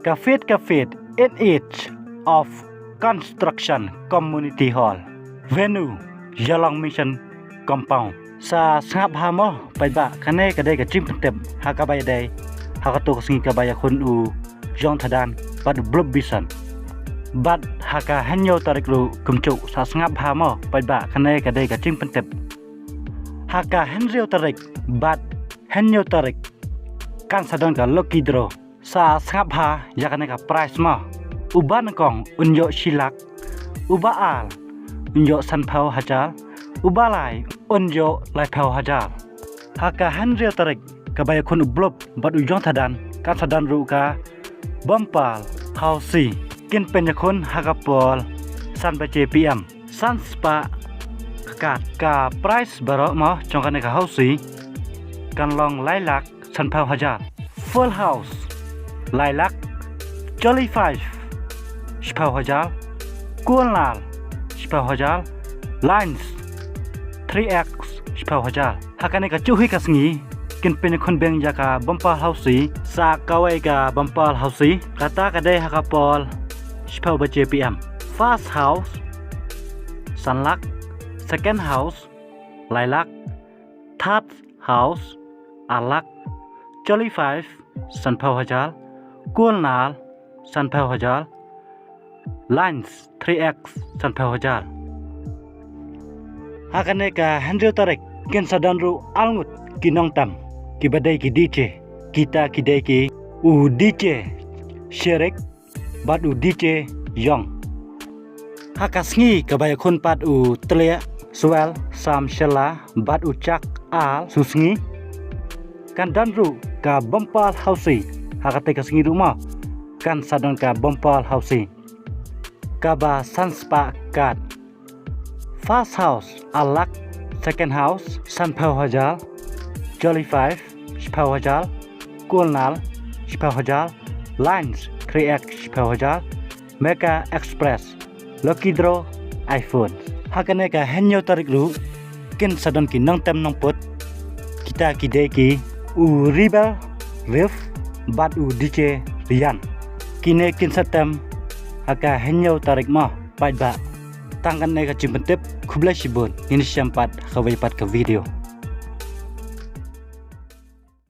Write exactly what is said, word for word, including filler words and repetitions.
Ka Faith Cafe in Edge of Construction Community Hall, Venue, Ïalong Mission Compound. Sa sngap bha mo paidbah, kane ka dei ka jingpyntip ha kaba ïadei ha kato ka sngi kaba ïakhun u Jong Thadan bad u Blup Bison. Bad ha ka hynñiew tarik ruh kumjuh sa sngap bha mo paidbah, kane ka dei ka jingpyntip. Ha ka hynriew tarik bad hynñiew tarik kan sa don ka lucky draw. Sa sngap bha ïa kane ka prize mo. Uba nyngkong un ïoh shi lak, uba ar un ïoh sanphew hajar, uba lai un ïoh laiphew hajar. Ha ka hynriew tarik kaba ïakhun u Blup bad u Jong Thadan kan sa don ruh ka bumper housie. Kin pynïakhun ha ka por san baje P M. San spah ka, ka prize baroh mo jong kane ka housie kan long lai lak sanphew hajar. Full house lai lak, jolly five shiphew hajar, cool nal shiphew hajar, lines three X shiphew hajar. Ha kane ka juh hi ka sngi kin pynïakhun biang ïa ka bumper housie. Sa kawei ka bumper housie, kata ka dei ha ka por shiphew baje P M. First house san lak, second house lai lak, third house ar lak, jolly five sanphew hajar, cool nal sanphew hajar, lines three X sanphew hajar. Ha kane ka hynriew tarik kin sa don ruh ar ngut ki nongtem kiba dei ki D J. Kita ki dei ki u D J Sherik bad u D J Yong. Ha ka sngi kaba ïakhun pat u Tliah Swell Sam Shella bad u Chak Al Susngi, kan don ruh ka bumper housie. Ha kata ka sngi ruh mo kan sa don ka bumper housie kaba san spah kat. First house ar lak, second house sanphew hajar, jolly five shiphew hajar, cool nal shiphew hajar, lines three X shiphew hajar, Mega Express lucky draw iPhone. Ha kane ka hynñiew tarik ruh kin sa don ki nongtem nongput, kita ki dei ki u Rebel Riff bad u D J Rian. Kine kin sa tem ha ka hynñiew tarik mo paidbah. Tang kane ka jingpyntip, khublei shibun, ngin ïashem pat ha kawei pat ka video.